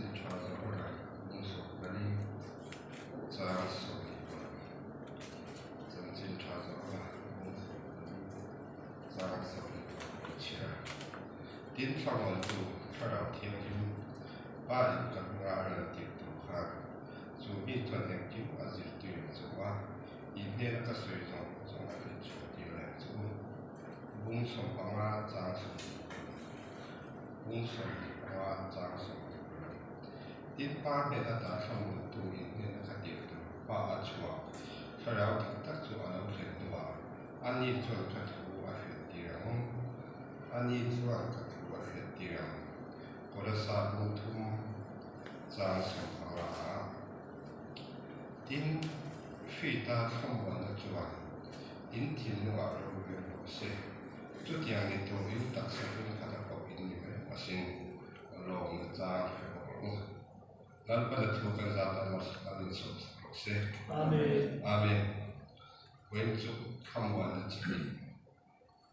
Chanchin Tha Zohana bung 14 chang 26. Chanchin Tha Zohana bung 14 chang 26 chhiar. Tin thlamuantu Thlarau Thianghlim Pa in ka hmanga a rawn tirh tur khan chu mi chuan engkim a zirtir ang che u a, i hnena ka sawi zawng zawng a hrilh chhuah tir reng che u. Bung 15 chang 22. Bung 25 chang 22. Tin Pa hnen ata thlamuantu in hnena ka tirh tur Pa a chhuah Thlarau dik tak chu a lo thlen hnuah ani chuan ka thu a hriat tir ang. Ani chuan ka thu a hriat tir ang. Kolasa bung thum chang 15 ah. Tin, Hrita thlamuanna chuan in thinlungah ro rel rawh se. Chutiang ni turin taksa hung khat a pawh in ni reng asin, lawmna chang hre bawk rawh u. Lalpana thu kan zat a malsawm an insawm sak rawh se. Amen. Amen. Vawiin chu thlamuanna chi hnih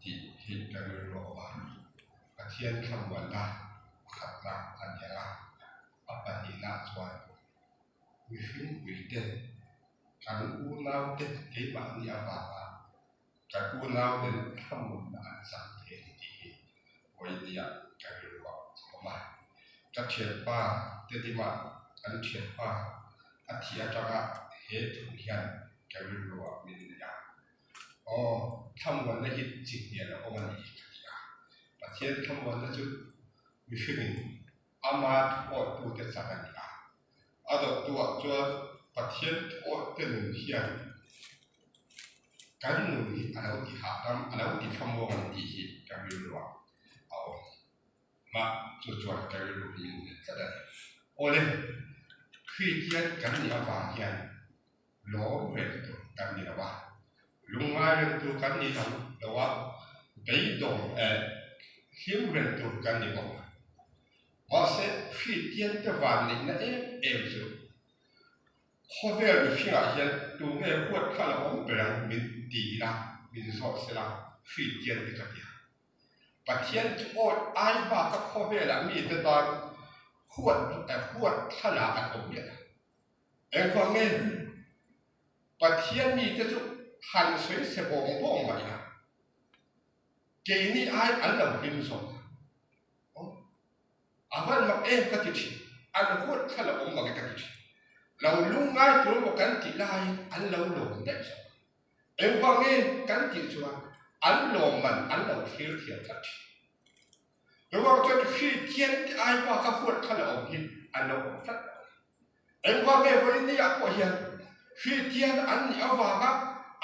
tih hi ka rilru a awm a. Pathian thlamuanna pakhatna a ni ang a, a pahnihna chuan mihring puite kan unaute keimahni avanga Kan unauten thlamuanna an chang thei a ni tih hi Vawinia ka rilru ah a awm a. Ka thianpa Tedima kan thianpa a thih atanga he thu hian ka rilru ah min nei a. Aw, thlamuanna hi chi hnial a awm a ni ka ti a. Pathian thlamuanna chu mihringin ama thuawtute chang a ni a. A dawttuah chuan Pathian thuawtte nun hian kan nun hi a lo ti hahdam, a lo ti thlamuang ang tih hi ka rilruah a awm. Mah chu chuan ka rilru hi min hmet tlat a ni. Awle, Kristian kan nih avang hian lawm reng tur kan ni lo a, lungngai reng tur kan ni lo lo a, beidawng eh hlim reng tur kan ni bawk a. Mahse, Kristian te vanneihna em em chu Khawvel mihringah hian tunge huat kha la awm ber ang min ti ila, min zawt sela, Kristian te ka ti a. Pathian chu awt ai baka khawvelah mite tan huat huat thla an awm miah lo. Engvang nge? Pathian mite chu han sawi se bawng bawng mah ila, keini ai an lo hlim zawk a. A van mak em ka ti thin, an huat thla lo awm mak e ka ti thin. Lo lungngai tur emaw kan tih laiin an lo lawm daih zawk. Engvang nge kan tih chuan an lawmman an lo thlir thiam tlat thin. Chuvang chuan hri thian te ai baka huat thla lo awm hi an lo awm tlat lo. Engvang nge vawiin ah pawh hian hri thian an nih avanga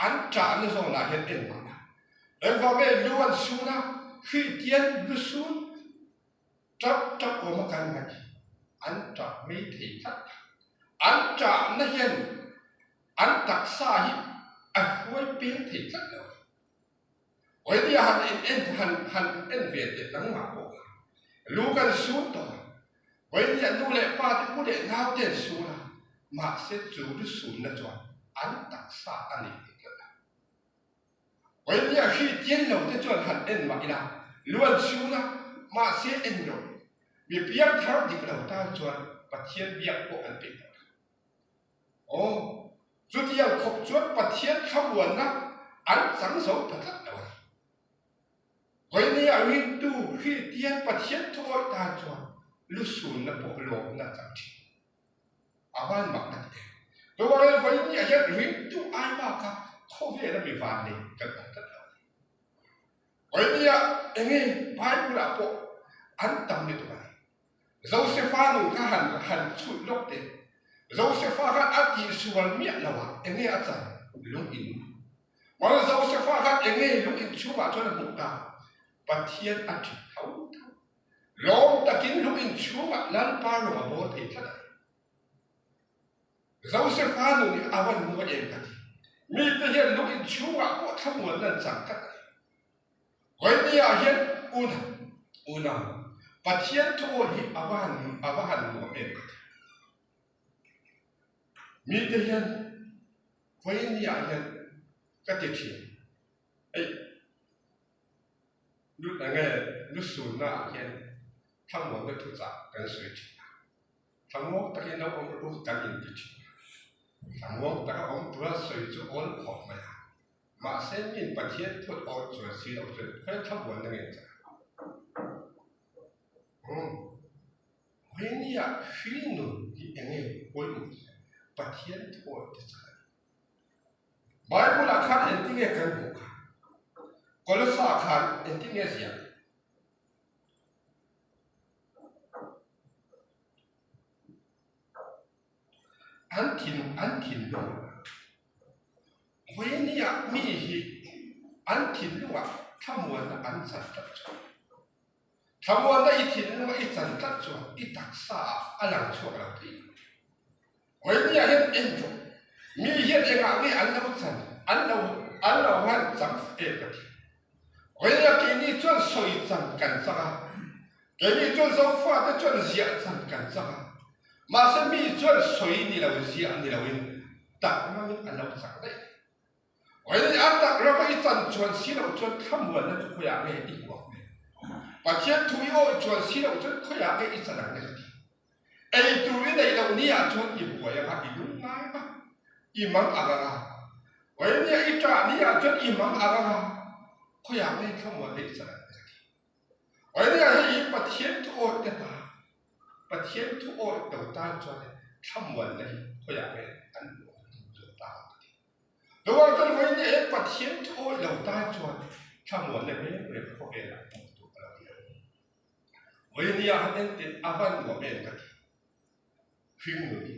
an ṭahna zawnah hian engmah a. Engvang nge lu an sun a, hri thian lu sun Ṭap ṭap awm a kan ngaih hi an ṭap mai thei tlat a. An ṭahna hian an taksa hi a hruai peng thei tlat lo a ni. Awihnia han in en han han en ve teh nangmah pawh kha lu kan sun tawh a, Awihnia nu leh pa te u leh nau te an sun a, mahse chu lu sunna chuan an taksa a nei thei tlat a. Awihnia hri tian lo te chuan han en mah ila, luan chhun a, mahse en lo. Mi piang thar dik lo tan chuan Pathian biak pawh an peih lo. Aw, chutiang khawp chuan Pathian thlamuanna an chang zo ta tlat lo a ni. Awihnia rintu hri tian Pathian thuawih tan chuan lusunna pawh lawmna a chang thin. A van mak a ti em. Chuvangin vawiin hian ringtu ai baka khawvela mi van nei kan awm tlat lo a ni. Vawiin enge Bible ah pawh an tam lutuk a ni. Josefa nun kha han han chhut lawk teh. Josefa khan a tihsual miah lo a, enge a chan? Lung in. Mahse Josefa khan enge lung in chhungah chuan a hmuh ta? Pathian a ṭhi tho tho. Lawm takin lung inchhungah Lalpa rawng a bawl thei tlat a ni. Josefa nun hi a van mawi em ka ti. Mite hian lung inchhungah pawh thlamuanna an chang tlat a ni. Vawinia hian una, unau, Pathian thu awi hi a va han a va han nuam em ka ti. Mite hian vawinia hian ka ti thin. Ei. Lut ang e, lusunna ah hian thlamuanna thuchah kan sawi thin a. Thlamuang takin lo awm rawh u kan inti thin a. Thlamuang taka awm tura sawi chu awl khawp mai a. Mahse min Pathian phut awih chuan si loh chuan khawi thlamuanna nge chah? Umm. Vawinia hringnun hi enge pawimawh chu Pathian thuawih te chah a ni. Bible ah khan engtinge kan hmuh kha? Kolosa ah khan engtinge ziah? An thin an thinlung Vawinia mi hi an thinlungah thlamuanna an chan tlat chuan Thlamuanna i thinlunga i chan tlat chuan i taksa ah a lang chhuak lo thei lo. Vawinia hian en rawh, mi hian engah nge an lo chan, an lo an lo han chang em ka ti. Vawinia keini chuan sawi chan kan chang a, keini chuan Zofate chuan ziah chan kan chang a, mahse mi chuan sawi ni lo ziah ni loin tak ramin an lo chang daih. Vawiin a tak rama i chan chuan si loh chuan thlamuanna chu khawiah nge i hmuh ang le? Pathian thu i awih chuan si loh chuan khawiah nge i chan ang le ka ti. Ei tur i neih loh ni ah chuan i buai anga i lung ngai anga i mang ang anga vawiin i ṭah ni ah chuan i mang ang anga khawiah nge thlamuanna i chan ang le ka ti. Vawiin ah hei i Pathian thu awih te hna Pathian thu awih lo tan chuan thlamuanna hi khawiah nge an hmuh ang le ka ti ta ang ka ti. Lovang chuan vawiin ni e Pathian thu awih lo tan chuan thlamuanna reng reng khawvelah hmuh tur a lo ni ang. Vawiin ni ah han entir a van nuam em ka ti. Hringnun hi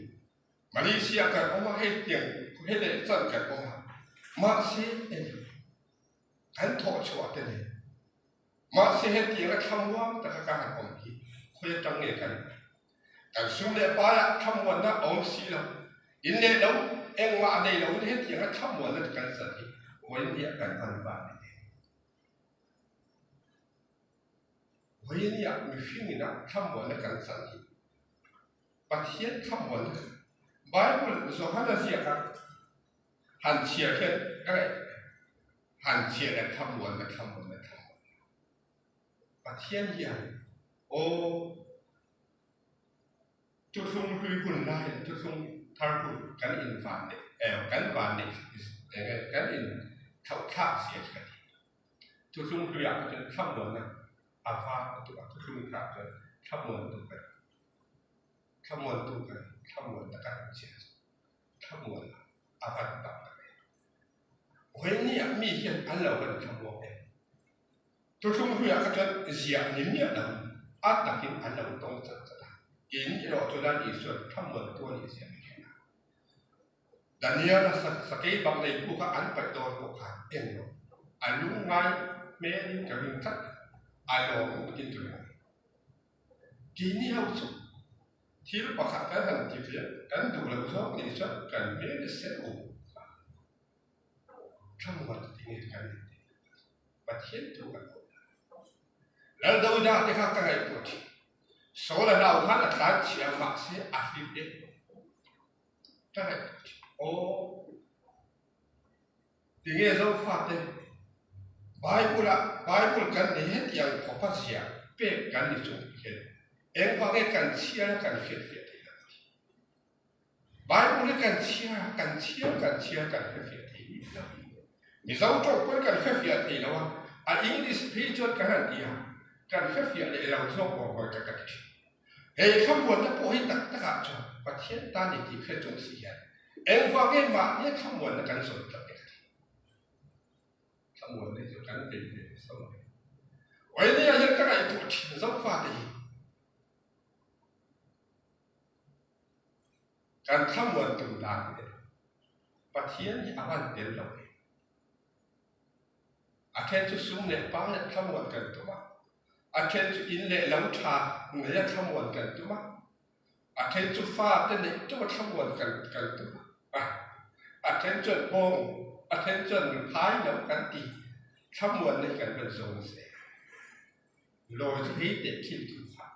Malaysia kan awm a, hei tiang hei leh chan kan awm a, mahse eng kan thawh chhuah te nen Mahse hetianga thlamuang taka ka han awm hi khawi atang nge kan kan sum leh paiah thlamuanna a awm si lo. In leh lo engmah a nei loin hetianga thlamuanna chu kan zat hi vawinia kan van van ni e. Vawinia mihringina thlamuanna kan chan hi Pathian thlamuanna Bible Johana ziaka han chhiar hian ka ngaihtuah em? Han chhiar leh thlamuanna thlamuanna thlamuanna Pathian hian aw thuthlung hlui hun lai leh thuthlung thar hun kan invan leh eh kan van leh eng kan in thlauh thlak zia hi ka ti. Thuthlung hluiah kha chuan thlamuanna a var a tuk a, thuthlung tharah chuan thlamuantu kan thlamuantu kan thlamuanna kan chhiar chu thlamuanna a van tam tak em. Vawinia mi hian an lo van thlamuang em. Thuthlung hluiah kha chuan ziah ni miah lo a takin an lo tawng chat chat a, keini erawh chu Lal Isuan thlamuantu a nih zia min hrilh a. Daniel-a sakei bang nei puk a an paih dawn pawh khan eng lo a lungngai hmelin ka ring tlat a, a lawm ngawtin ka ring a ni. Keini ho chu thil pakhat kan han ti ve, kan duh loh zawk nih chuan kan hmel i sen u a, thlamuan ti nge kan in ti Pathian thu kan awm lo. Lal Dawida te kha ka ngaihtuah thin. Saul a nau khan a tlan chhia mahse a hlim em ka ngaihtuah thin. Aw Tinge Zofate Bible ah Bible kan nei hetiang khawpa ziah pek kan ni chung hian engvang nge kan chhiar a kan hriatfiah theih loh a ti. Bible hi kan chhiar a, kan chhiar kan chhiar kan hrefiah thei miah lo. Mizo tawng pawn kan hrefiah thei lo a, a English phei chuan kan han ti a, kan hrefiah leh lo zawk awm hawi ka ka ti thin. Hei thlamuanna pawh hi tak takah chuan Pathian tan i tih hre chung si hian engvang nge mahnia thlamuanna kan zawn tlat e ka ti. Thlamuanna hi chu kan bei ve nasa mai. Vawinia hian ka ngaihtuah thin Zofate hi kan thlamuan tum dan hi Pathian hi a van tel lo em. A then chu sum leh pa leh thlamuan kan tum a, a then chu in leh lo tha neia thlamuan kan tum a, a then chu fa te neih tuma thlamuan kan kan tum a, a then chuan bawng, a then chuan phai lo kan ti thlamuan na hi kan van zawng zel. Lawi chu hei teh khin thu kha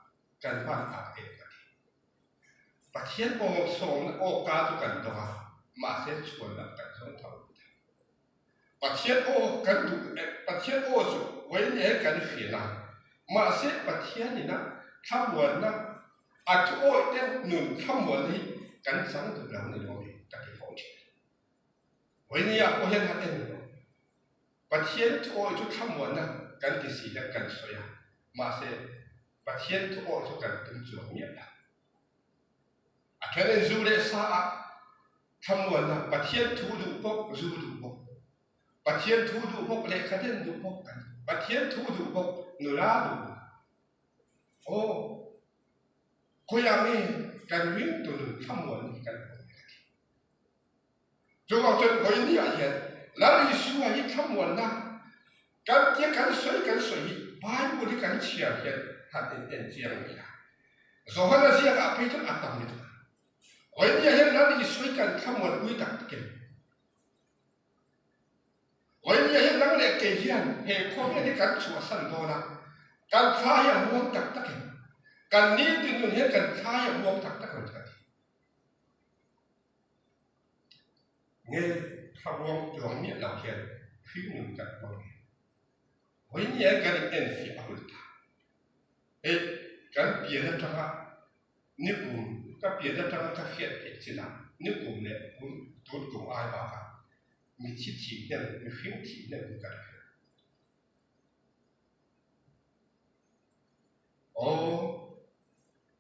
kan van ak em ka ti. Pathian aw sawmna awka chu kan dawng a, mahse chhuan lam kan zawng tho lo thei. Pathian aw kan duh Pathian aw chu vawiin he kan hriat a, mahse Pathian ina thlamuanna. A thuawih te nun thlamuanna hi kan chang duh lo ni lo ni ka ti fo thin. Vawinia pawh hian han en rawh. Pathian thuawih chu thlamuanna kan ti si hian kan sawi a, mahse Pathian thuawih chu kan tum chuang miah lo. A thenin zu leh sa ah thlamuanna Pathian thu duh bawk, zu duh bawk, Pathian thu duh bawk, lehkha den duh bawk kan ti. Pathian thu duh bawk, nula duh bawk. Aw, khawiah nge kan ringtu nun thlamuanna hi kan hmuh ve ka ti. Chuvang chuan vawiin ah hian Lal Isua hi thlamuanna kan tia kan sawi kan sawi hi Bible hi kan chhiar hian han in en chiang mai la. Johana ziakah phei chuan a tam lutuk a. Vawiin ah hian Lal Isua hi kan thlamuanpui tak tak em? Vawiin ah hian nang leh kei hian he khawvel hi kan chhuahsan dawn a, kan thla hi a muang tak tak em? Kan nitin nun hian kan thla hi a muang tak tak lo ka ti. Nge thlamuang chuang miah lo hian hringnun kan hmang nge? Vawiin kan in enfiah a hun ta. Hei kan pian atanga nikum ka pian atanga ka hriat theih chinah nikum leh kum tun kum ai bakah mithi thih hnem mihring thih hnem hi kan hria. Aw,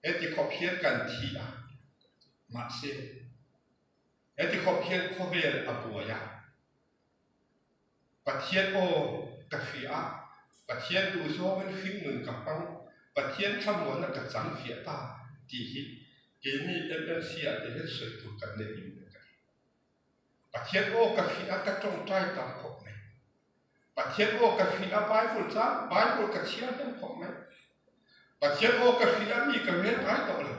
heti khawp hian kan thi a, mahse, heti khawp hian khawvel a buai a. Pathian aw ka hria a, Pathian duhzawngin hringnun ka hmang, Pathian thlamuanna ka chang fiah ta tih hi keini MMC ah te hian sawi tur kan nei em em ka ti. Pathian aw ka hria a, ka tawngtai tam khawp mai. Pathian aw ka hria a, Bible chang, Bible ka chhiar hnem khawp mai. Pathian aw ka hria a, mi ka rel ngai tawh lo.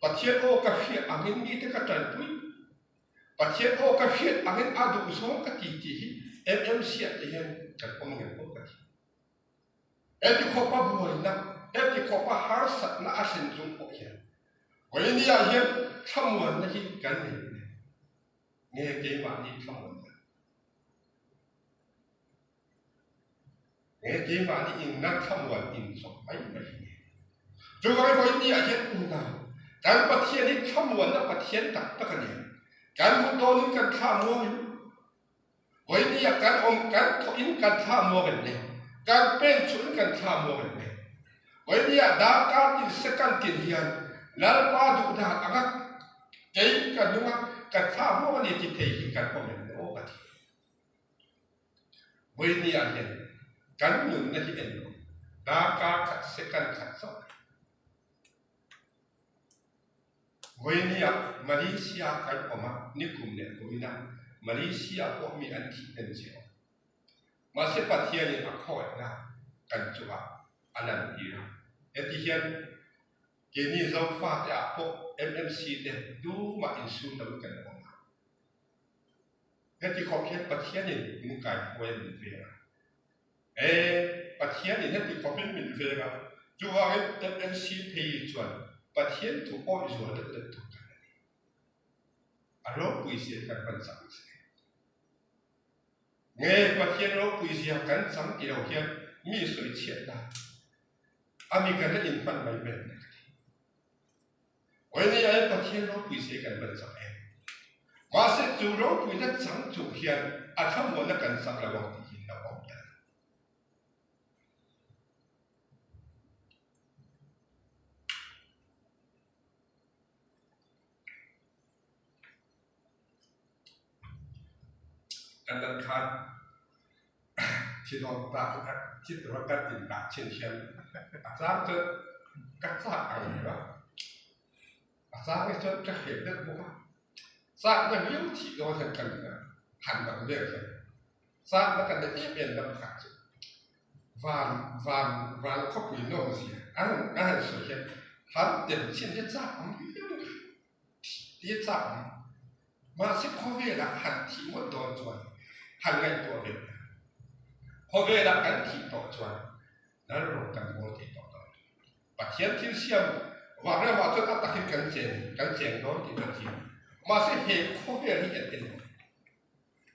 Pathian aw ka hriat angin mite ka tanpui. Pathian aw ka hriat angin a duh zawng ka ti tih hi MMC ah te hian kan awm ngem pawh ka ti. Heti khawpa buaina, heti khawpa harsatna a thlen chung pawh hian vawiini ah hian thlamuanna hi kan nei em? Nge keimahni thlamuanna? Nge keimahni inna thlamuan inchawp mai mai hi nge? Chuvangin vawiini ah hian unau, kan Pathian hi thlamuanna Pathian tak tak a ni. Kan hmuh dawnin kan thla muangin Vawinia kan awm kan thawh in kan thla muang em le? Kan pen chuh in kan thla muang em le? Vawinia darkar tin second tin hian Lalpa duh dan anga kei ka nung a ka thla muang a ni ti thei hi kan awm em le aw ka ti. Vawinia hian kan nunna hi en lo darkar khat second khat chauh a ni. Vawinia Malaysia kan awm a, nikum leh kumin a Malaysia pawh mi an thih hnem che awm. Mahse Pathianin a khawngaihna kan chungah a lantir a. Heti hian keini Zofate ah pawh MMC te tumah insum loin kan awm a. Heti khawp hian Pathianin min kaihruai a min veng a. E, Pathianin heti khawpin min veng a, chuvangin MMC phei chuan Pathian thu awih zual deuh deuh tur kan a ni. A ropui zia kan hman chang se. Nge Pathian ropui zia kan chang ti lo hian mi sawi chhiatna a mi kan la inhman mai mai na ka ti. Vawiin ai Pathian ropui zia kan hman chang em? Mahse chu ropuina chang chung hian a thlamuanna kan chak lo ang tih hi hlauhawm tak a ni. Kan dan khan thinawm tak thi tura kan in dah chin hian a chang chuan ka chak ang ber a, a chang hi chuan ka hreh deuh bawk a, chakna viau thih dawn hian kan han dang vel hian chakna kan nei em em na pakhat chu van van van khawpui nawm zia an an han sawi hian han tem chin hi chak awm viau in ka hria. Thih te chak awm. Mahse khawvelah han thih ngawt dawn chuan han ngaihtuah ve ta. Khawvelah kan thih tawh chuan lal rawng kan bawl thei tawh dawn. Pathian thil siam vang ramah chuan a takin kan chen kan cheng dawn tih ka thiam. Mahse he khawvel hi en en lo.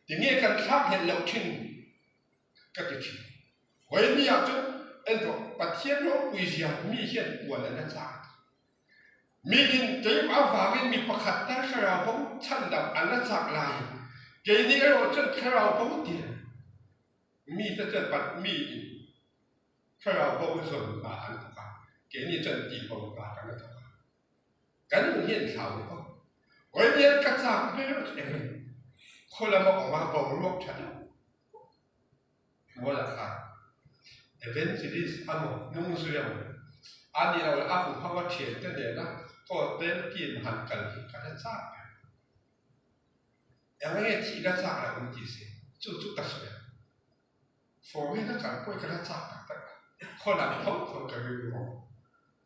Tinge kan thlak nghet loh thin ka ti thin. Vawiin ah chuan en rawh Pathian ropui zia mi hian puan an la chak a ti. Miin keimah vangin mi pakhat tal thlarau bo chhandam an la chak laiin keini erawh chuan thlarau bo tir mite chuan pat miin thlarau bo zawn hna an thawk a, keini chuan tihbo hna kan la thawk a. Kan nun hi an thlau ni fo. Vawiin ka chak ber chu eng nge? Khaw lama awm a boruak tha deuh Mualah khan Evangelist a maw hnung zui a maw a nih loh leh a hmu ho a thiante nena gospel team han kal hi ka la chak ber. Eng nge thih la chak loh in ti se chu chu ka sawi a. Foreign a kal pawh hi ka la chak tak tak a, khaw lam tho tho ka rilru awm.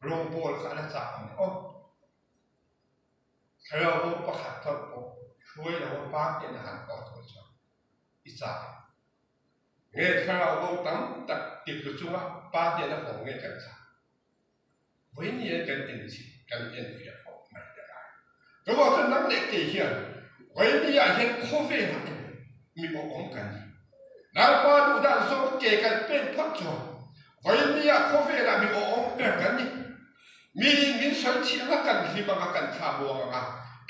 Rawngbawl kha a la chak awm aw. Thlarau bo pakhat tawlh pawh hruai lo a pa hnena han haw tur chuan i chak em? Nge thlarau bo tam tak titlu chunga pa hnena haw nge kan chak? Vawiin kan en chih kan en fiah khawp mai te lai. Chuvang chuan nang leh kei hian vawiin hian khawvelah emaw mi awm kan ni. Lalpa duh dan zawng ke kan pen phawt chuan vawiin khawvelah mi awm ber kan ni. Miin min sawi chih anga kan hlim anga kan thla muang anga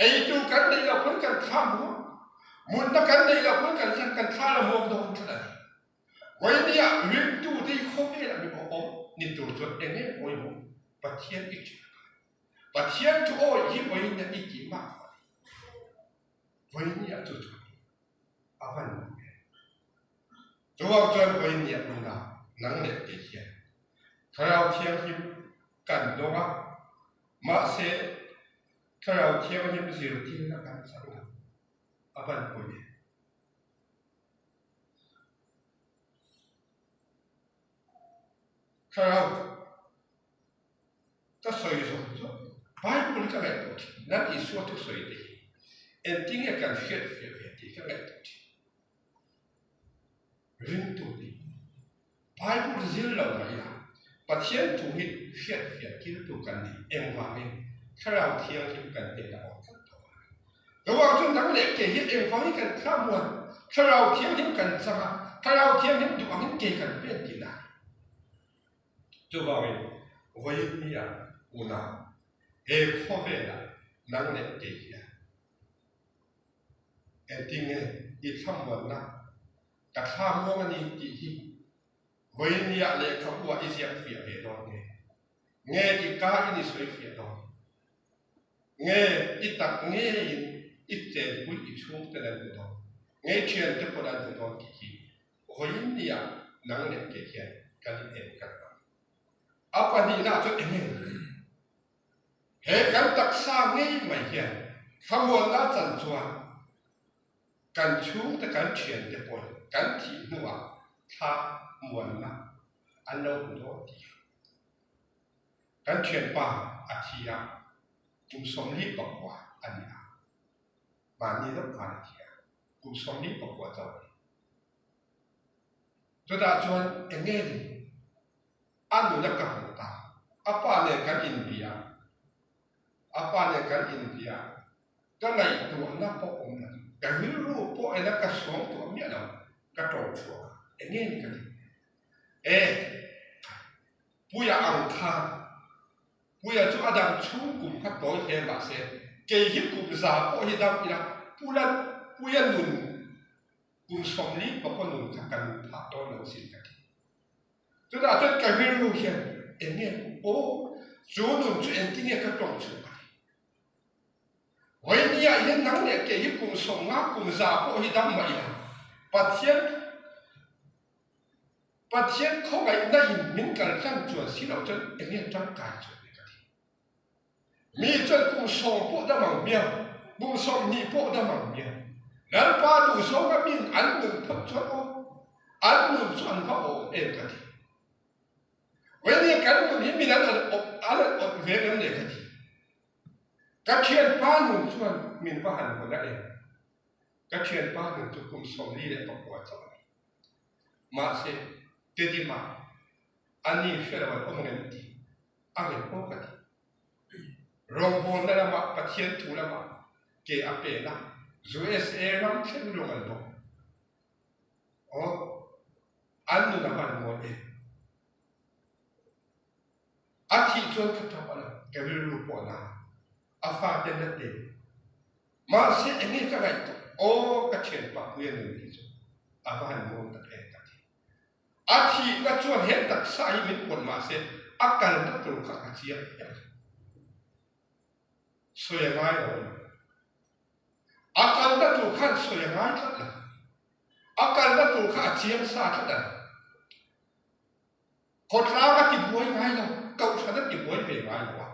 eitu kan neih loh pawn kan thla muang mutna kan neih loh pawn kan kan thla la muang dawn tlat a ni. Vawinia ringtute hi khawvelah mi awm ni tur chuan eng nge pawimawh Pathian i ṭih a ngai. Pathian thu awih hi vawinia i tih mah a ni. Vawinia chu chuan a van nuam em. Chuvang chuan vawinia nuna nang leh kei hian Thlarau Thianghlim kan dawng a, mahse Thlarau Thianghlim zirtirna kan chang lo a van pawi em. Thlarau ka sawi zawng zawng Bible hi ka ngaihtuah thin, Lal Isua thusawi te hi engtinge kan hriat fiah ve tih ka ngaihtuah thin. Ringtu te hi Bible zir lo mah ila Pathian thu hi hriat fiah kiltu kan ni, engvangin Thlarau Thianghlim kan hnenah awm tlat tawh a ni. Chuvang chu nang leh kei hi engvangin kan thla muan Thlarau Thianghlim kan chang a, Thlarau Thianghlim duh angin kei kan pen tih na a ni. Chuvangin vawiin nia unau he khawvelah nang leh kei hian engtinge i thlamuanna ka thla muang a ni tih hi vawiin nia lehkhabu ah i ziak fiah ve dawn nge? Nge i ka in i sawi fiah dawn? Nge i tak ngeiin i chenpui i chhungten an hmu dawn? Nge i thiante pawn an hmu dawn tih hi vawiin nia nang leh kei hian kan in en kal ang. A pahnihna chuan eng nge? He kan taksa ngei mai hian thlamuanna chan chuan kan chhungte kan thiante pawhin kan thih hnuah thla muanna an lo hmu dawn tih hi. Kan thianpa a thi a, kum 49 a ni a, mahni deuh khan a thi a, kum 49 chauh a ni. Chutah chuan eng nge ni a nuna ka hmuh ta, a pa nen kan inbia, a pa nen kan inbia, ka ngaihtuahna pawh awm lo, ka rilru pawh ena ka suangtuah miah lo, ka tawng chhuak a, eng nge ni ka ti? E, Puia ang khan, Puia chu a dam chhung kum kha tawi hle mahse kei hi kum za pawh hi dam ila Pula Puia nun kum 40 pawh nun kha ka nun phah dawn lo sin ka ti. Tunah chuan ka rilru hian eng nge aw chu nun chu engtin nge ka tawng chhuah ka ti. Vawinia hian nang leh kei hi kum 50 kum za pawh hi dam mah ila Pathian Pathian khawngaihna in min kal tlang chuan si loh chuan eng nge tangkai chuan ni ka ti. Mi chuan kum 10 pawh dam ang hmiang, kum 20 pawh dam ang hmiang. Lalpa duh zawnga min an nun phawt chuan aw, an nun chu an va awm em ka ti. Vawinia kan nun hi min an an awp an an awp ve em le ka ti. Ka thianpa nun chuan min va han vawn a em. Ka thianpa nun chu kum 49 chauh a ni. Mahse, Tedima a ni hre lo an awm ngem tih a ngem aw ka ti. Rawngbawlna lamah Pathian thu lamah ke a pen a, USA ram thleng lung an bawk. Aw, an nun a van mawi em. A thih chuan ka tap a lo, ka rilru pawh a na. A fate na te. Mahse enge ka ngaihtuah? Aw ka thianpa Puia nun hi chu a va han nuam tak em ka ti. A thihna chuan he taksa hi min pawt mahse a kalna tur kha ka chiang em. Sawi a ngai lo a ni. A kalna tur khan sawi a ngai tlat lo. A kalna tur kha a chiang sa tlat a ni. Khawtlang a tibuai ngai lo, kohhran a tibuai ve ngai lo a.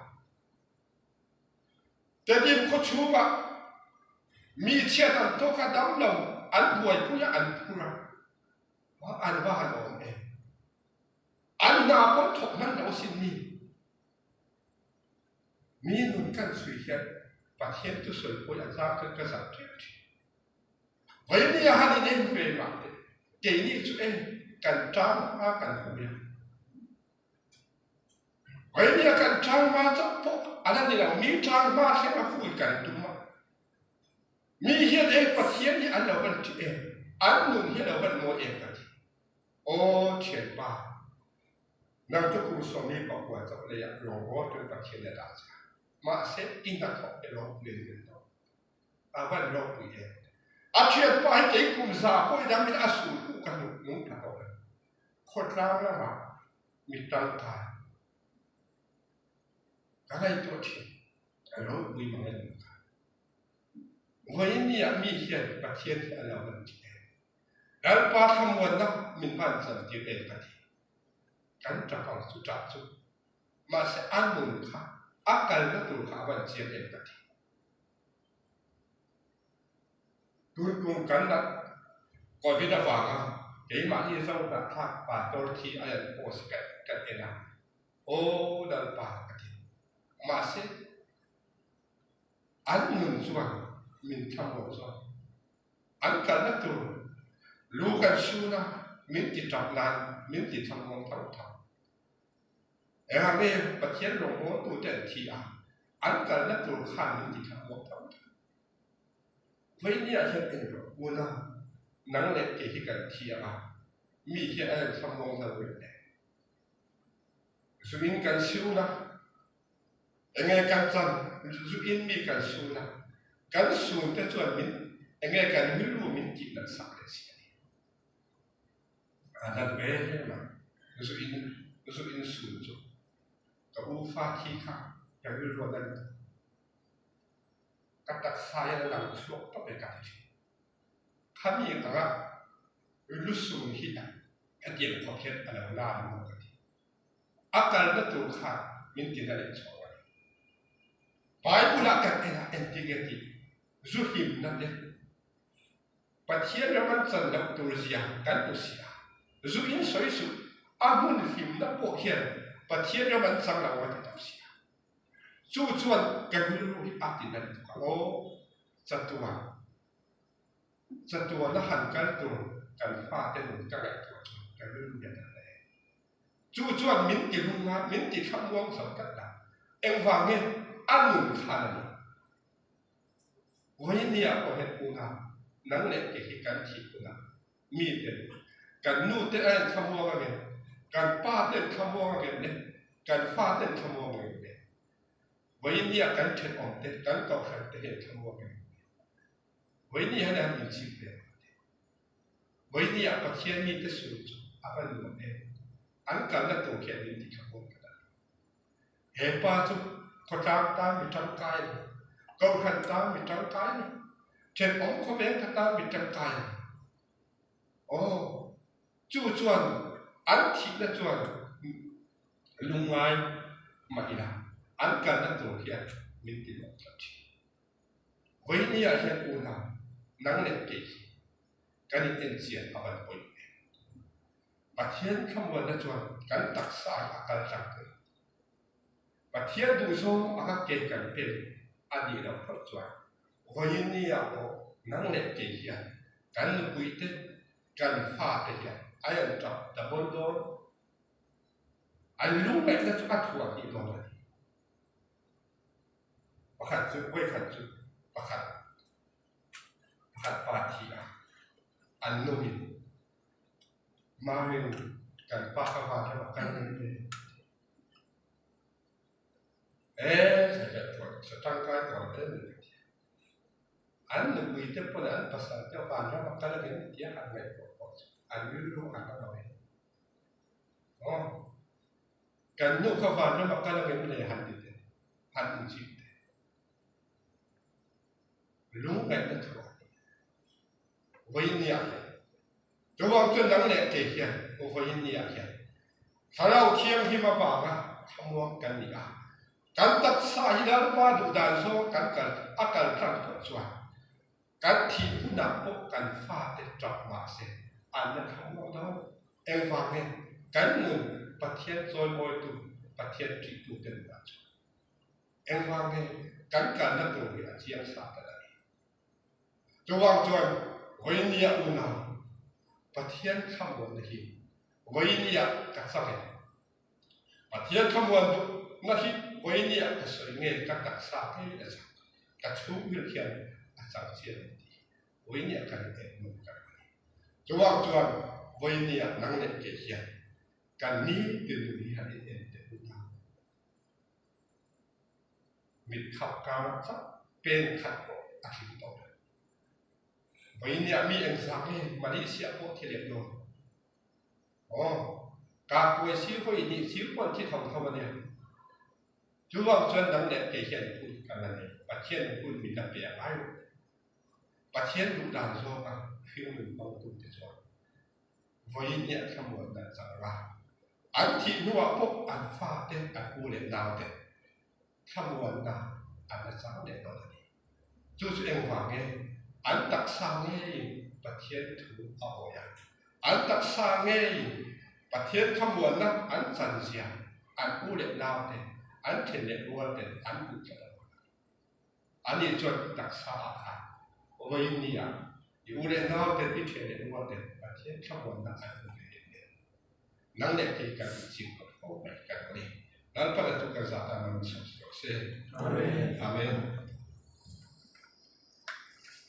Tedim khawchhungah mi chhiat an tawk a, dam lo an buaipui a, an phur a, an va han awm em. An hna pawh thawk hman lo asin mi. Mi nun kan chhui hian Pathian thusawi pawi a zang chuan ka zak ṭep ṭhin. Vawinia han in en ve mah teh, keini chu e kan ṭang hma kan hui a. Vawinia kan ṭang hma chauh pawh a la ni lo, mi ṭang hma thleng a hui kan tum a. Mi hian e Pathian hi an lo van ṭih em, an nun hi a lo van mawi em ka ti. Aw ṭhianpa, nang chu kum 19 chauh leiah rawngbâwl tuin Pathian a dah che a, mahse i hnathawk te ropui an ni tawh. A van ropui em! A ṭhianpa hi kei kum za pawh i dangin a sul huh ka hnuk nung ta tawh lo. Khawtlang lamah mi tangkai ka ngaihtuah ṭhin, ka ropui mang em ka. Vawiin ah mi hian Pathian hi a lo van ṭih em? Lalpa thlamuanna min van chantir em ka ti. Kan ṭap ang chu ṭah chu. Mahse a nun kha a kalna tur kha a van chiang em ka ti. Tun kum kan nat Covid avanga keimahni zo hnahthlak pastor thi a en post ka kan en a, Aw Lalpa ka ti. Mahse an nun chuan min thlamuan zawk. An kalna tur lu kan sun a, min ti tap nan min ti thlamuang tho tho. Engah nge Pathian rawngbawltute an thi a, an kalna tur khan min ti thlamuang tho tho. Vawinia hian eng rawh una, nang leh kei hi kan thi ang a, mi hian an thlamuang lo reng e. Zuin kan siun a, enge kan chan, zuin mi kan sun a, kan sun te chuan min enge kan rilru min tih nat sak leh si a ni. A nat ve hle mai, zuin zuin sun chu ka u fa thi kha ka rilru a na lutuk. Ka taksa hian a lang chhuak tawp e ka ti thin. Khami anga lusum hi hetiang khawp hian a lo la ni maw ka ti. A kalna tur khan min ti na leh chhuak a ni. Bible ah kan en a engtin nge tih zu hlimna te Pathian ram an chan loh tur zia kan hmu si a, zu in sawi suh a hmun hlimna pawh hian Pathian ram an chang lo a ti tawp si a. Chu chuan ka rilru hi a ti nat tuk a, aw chatuan, chatuan a han kal tur kan fate nun ka ngaihtuah chuan ka rilru hi a nat hle. Chu chuan min ti lung a, min ti thlamuang zo tlat a, engvang nge a nun khan a ni. Vawinia pawh hian unau, nang leh kei hi kan thih hunah miten kan nute a en thlamuang angem, kan pa te en thlamuang angem le, kan fa te en thlamuang angem le? Vawinia kan thenawm te, kan kohhran te hi en thlamuang angem le? Vawinia hian an inchhip ve ang te. Vawinia Pathian mite sul chu a va nuam em? An kalna tur khian min ti thlamuang tlat a ni. He pa chu khawtlang tan mi tangkai a ni, kohhran tan mi tangkai a ni, thenawm khawveng kha tan mi tangkai a ni. Aw, chu chuan an thihna chuan lungngai mah ila an kalna tur hian min ti lawm tlat thin. Vawinia hian unau, nang leh kei hi kan in enchian a van pawimawh em? Pathian thlamuanna chuan kan taksa hi a kal tlang thei. Pathian duhzawng anga ke kan pen a nih loh phawt chuan vawinia pawh nang leh kei hian kan nupuite, kan fate hian ai an tap ta bawn dawn. An lungngaihna chu a thuah hnih dawn a ni. Pakhat chu vawikhat chu pakhat pakhat pa thi a, an nuin Marin kan pa kha van ram ah kal reng ve. Ee, thla hian tuar chu. Pawisa tangkai tur em ni ka ti a. An nupuite pawn an pasalte vanram a kal angem tia han ngaihtuah pawh chu an rilru a na lo e. Aw, kan nu kha vanram a kal angem le han ti teh, han inchik teh. Lungngaihna thu a ni. Vawinia hian chuvang chuan nang leh kei hian vawinia hian Thlarau Thianghlim avanga thlamuang kan ni a, kan taksa hi Lalpa duh dan zawng kan kal a kal tlang tawh chuan kan thih hunah pawh kan fate tap mah se an la thlamuang dawn. Engvang nge kan nun Pathian chawimawitu, Pathian ṭihtute nunah chuan engvang nge kan kalna tur hi a chiang sa ta a ni. Chuvang chuan Vawinia unau Pathian thlamuanna hi Vawinia ka chak e. Pathian thlamuan duhna hi Vawinia ka sawi nge ka taksa ngei a chak, ka chhungril hian a chak chiang ang tih hi Vawinia kan en nawm ka ring a ni. Chuvang chuan Vawinia nang leh kei hian kan nitin nun hi han in en teh unau. Mit khap kar chauh pen khat pawh a tling tawh lo. Vawinia mi engzah nge Malaysia pawh thi leh dawn? Aw, kahkuai sir vawi hnih sir pawn thi tho tho a nia. Chuvang chuan nang leh kei hian hun kan la nei, Pathian hun min la pe a ngai lo. Pathian duh dan zawnga hringnun hmangtute chuan vawinia thlamuanna an chang ang a, an thih hnuah pawh an fate, an u leh naute thlamuanna an la chang leh dawn a ni. Chu chu engvang nge? An taksa ngeiin Pathian thu a awi a, an taksa ngeiin Pathian thlamuanna an chanzia an u leh naute, an then leh rualten an hmuh tlat avang a ni. Ani chuan i taksa ah khan vawiin ni ah i u leh nau ten i thian leh rual ten Pathian thlamuanna an hmu ve em em. Nang leh kei kan inching phawt fo mai kan ni. Lalpan a tu kan zah tan man min sawm si rawh se. Amen. Amen.